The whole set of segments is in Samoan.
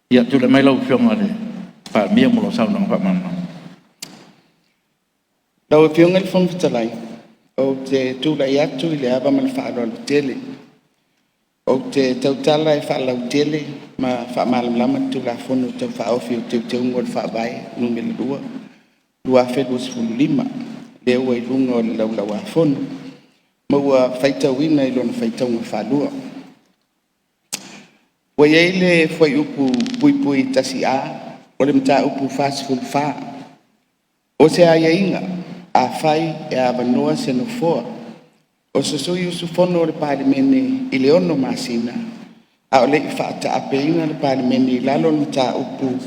Ia, tulai mai lau Afioga i le Palemia mo lau saunoaga faamalamalama. Lau Afioga i le Fofoga Fetalai, ou te tulai atu i le ava ma le faaaloalo tele ou te tautala e faalautele ma faamalamalama le Tulafono Tau Faaofi o Teuteuga o le Faavae Nu.2 2025, lea ua i luga o le Laulau a Fono ma ua faitauina i lona faitauga faalua. Ua i ai le fuaiupu (1A) o le Mataupu 44, o se aiaiga afai e avanoa se Nofoa o se sui usufono o le Palemene i le 6 masina a o le i faataapeina le Palemene i lalo o le Mataupu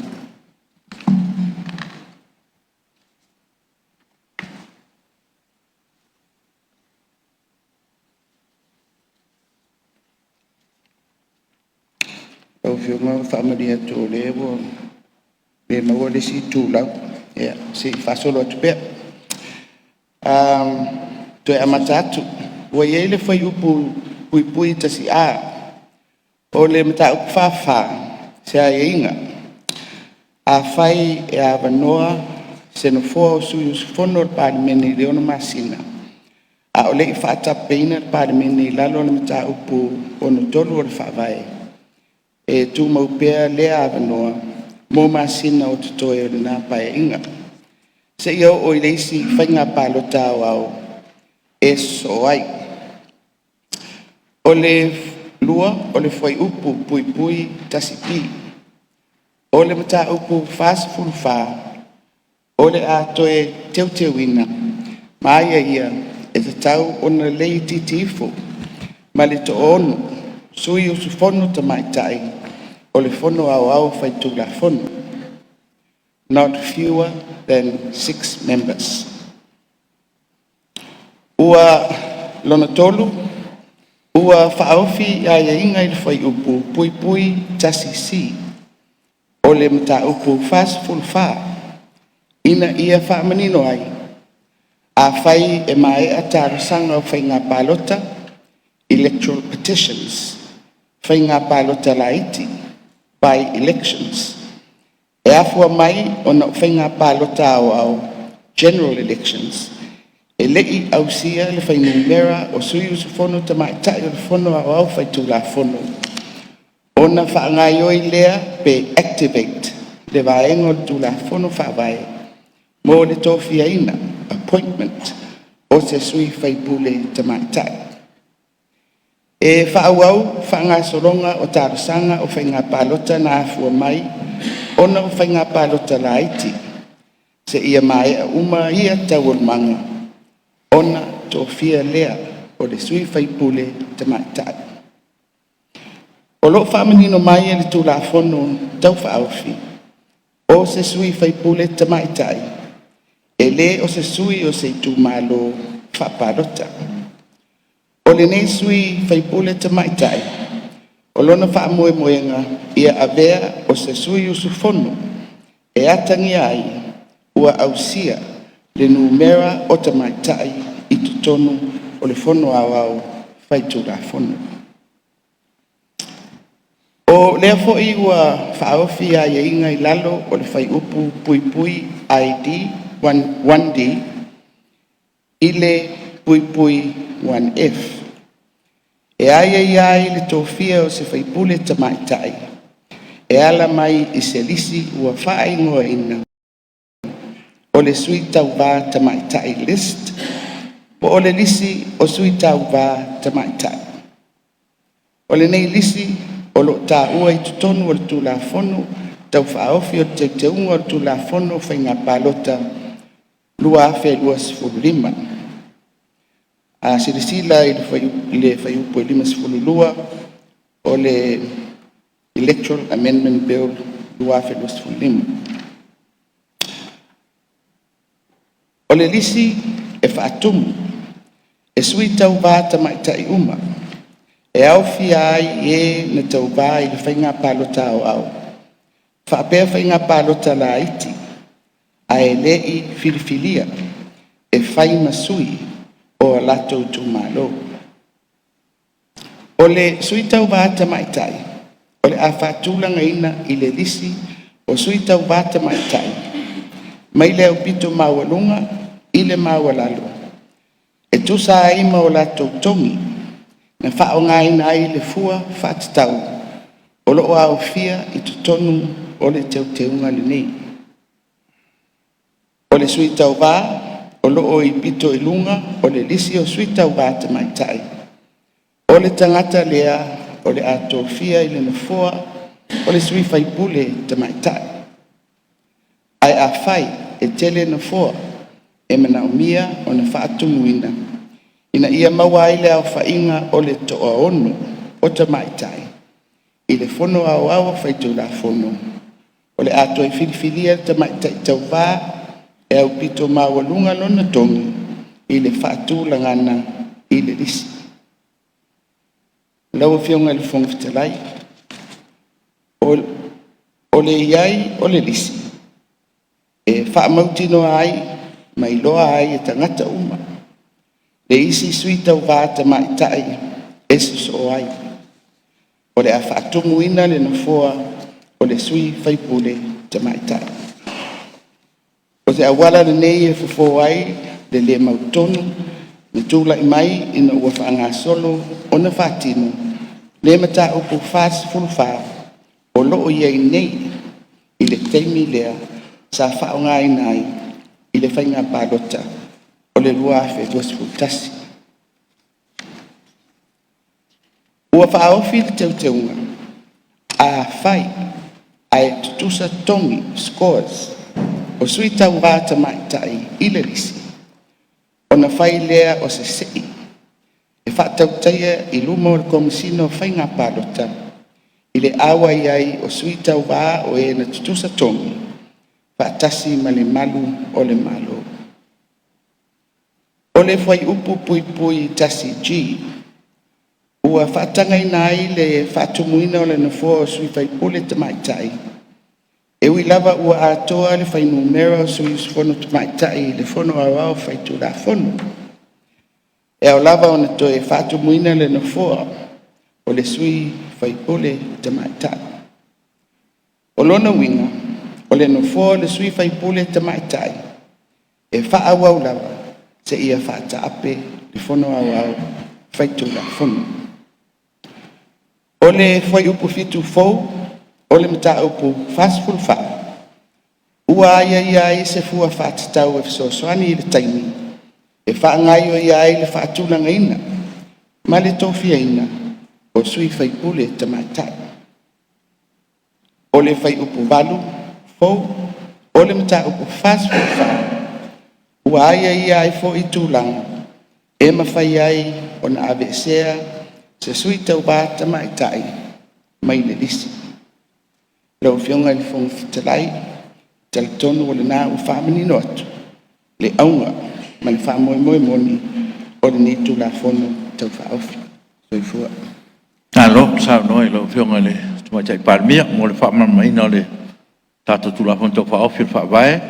Lau Afioga e faamalie atu o lea ua le maua le isi itulau, ia se i faasolo atu pea. Toe amata atu. Ua i ai le fuaiupu (1A) o le Mataupu 44, se aiaiga afai e avanoa se Nofoa o sui usufono o le Palemene i le 6 masina a o le i faataapeina le Palemene i lalo o le Mataupu 63 o le Faavae, e tumau pea lea avanoa mo masina o totoe o lena Paeaiga, seia oo i le isi faiga palota aoao e sosoo ai. O le lua o le fuaiupu (1B) o le Mataupu 44, o le a toe teuteuina ma aiaia e tatau ona le itiiti ifo ma le toa-6 sui usufono tamaitai o le Fono Aoao Faitulafono, not fewer than 6 members. Ua lona tolu, ua faaofi aiaiga i le fuaiupu (1C) o le Mataupu 44, ina ia faamanino ai, afai e maea talosaga o faiga palota, electoral petitions, faiga palota laiti, by-elections, e afua mai ona o faiga palota aoao, general elections, e le i ausia le fuainumera o sui usufono tamaitai o le Fono Aoao Faitulafono, ona faagaoioi lea pe activate le vaega o le Tulafono Faavae mo le tofiaina, appointment o se sui faipule tamaitai. E faaauau faagasologa o talosaga o faiga palota na afua mai ona o faiga palota laiti, seia maea uma ia taualumaga ona tofia lea o le sui faipule tamaitai. O lo o faamanino mai e le Tulafono Tau Faaofi, o se sui faipule tamaitai e le o se sui o se itumalo faapalota. O lenei sui faipule tamaitai, o lona faamoemoega ia avea o se sui usufono e atagia ai ua ausia le numera o tamaitai i totonu o le Fono Aoao Faitulafono. O lea foi ua faaofi aiaiga i lalo o le fuaiupu (1D) i le (1F) e aiaia ai le tofia o se faipule tamaitai e ala mai i se lisi ua faaigoaina o le Sui Tauva Tamaitai List po o le Lisi o Sui Tauva Tamaitai. O lenei lisi o lo o taua i totonu o le Tulafono Tau Faaofi o Teuteuga o le Tulafono o Faiga Palota 2025. A silasila i le fuaiupu e 52 o le Electoral Amendment Bill 2025. O le lisi e faatumu e sui tauva tamaitai uma, e aofia ai e na tauva i le Faiga Palota Aoao faapea Faiga Palota Laiti ae le i filifilia e fai ma sui o a latou itumalo. O le sui tauva tamaitai o le a faatulagaina i le lisi o sui tauva tamaitai mai le aupito maualuga i le maualalo e tusa ai ma o latou togi na faaaogaina ai le fua faatatau o lo o aofia i totonu o le teuteuga lenei. O le sui tauva o lo o i le pito i luga o le lisi o sui tauva tamaitai, o le tagata lea o le a tofia i le nofoa o le sui faipule tamaitai. Ae afai e tele nofoa e manaomia ona faatumuina ina ia maua ai le aofaiga o le toa-ono (6) o tamaitai i le Fono Aoao Faitulafono, o le a toe filifilia le tamaitai tauva e aupito maualuga lona togi i le faatulagaga i le lisi. Lau Afioga i le Fofoga Fetalai, o le i ai o le lisi e faamautinoa ai ma iloa ai e tagata uma le isi sui tauva tamaitai e sosoo ai, o le a faatumuina le nofoa o le sui faipule tamaitai. O se auala lenei e fofo ai le le mautonu na tulai mai ina ua faagasolo ona faatino le Mataupu 44 o lo o i ai nei i le taimi lea sa faaaogaina ai i le Faiga Palota o le 2021. Ua faaofi le teuteuga, afai ae tutusa togi (scores) o sui tauva tamaitai i le lisi, ona fai lea o se sii e faatautaia i luma o le Komesina o Faiga Palota i le auai ai o sui tauva o e na tutusa togi, faatasi ma le Malu o le Malo. O le Fuaiupu (1)(g), ua faatagaina ai le faatumuina o le nofoa o sui faipule tamaitai, e ui lava ua atoa le fuainumera o sui usufono tamaitai i le Fono Aoao Faitulafono. E ao lava ona toe faatumuina le nofoa o le sui faipule tamaitai. O lona uiga, o le nofoa o le sui faipule tamaitai e faaauau lava seia faataape le Fono Aoao Faitulafono. O le Fuaiupu 7 fou o le Mataupu 44, ua aiaia ai se fua faatatau e fesoasoani i le taimi e faagaoioia ai le faatulagaina ma le tofiaina o sui faipule tamaitai. O le Fuaiupu 8 fou o le Mataupu 44, ua aiaia ai foi tulaga e mafai ai ona aveesea se sui tauva tamaitai mai le lisi. Lau Afioga i le Fofoga Fetalai, e talitonu o lena ua faamanino atu le auga ma le faamoemoe moni o lenei Tulafono Tau Faaofi. Soifua. Malo saunoa i lau Afioga i le Tamaitai Palemia mo le faamalamalamaina o le tatou Tulafono Tau Faaofi o le Faavae.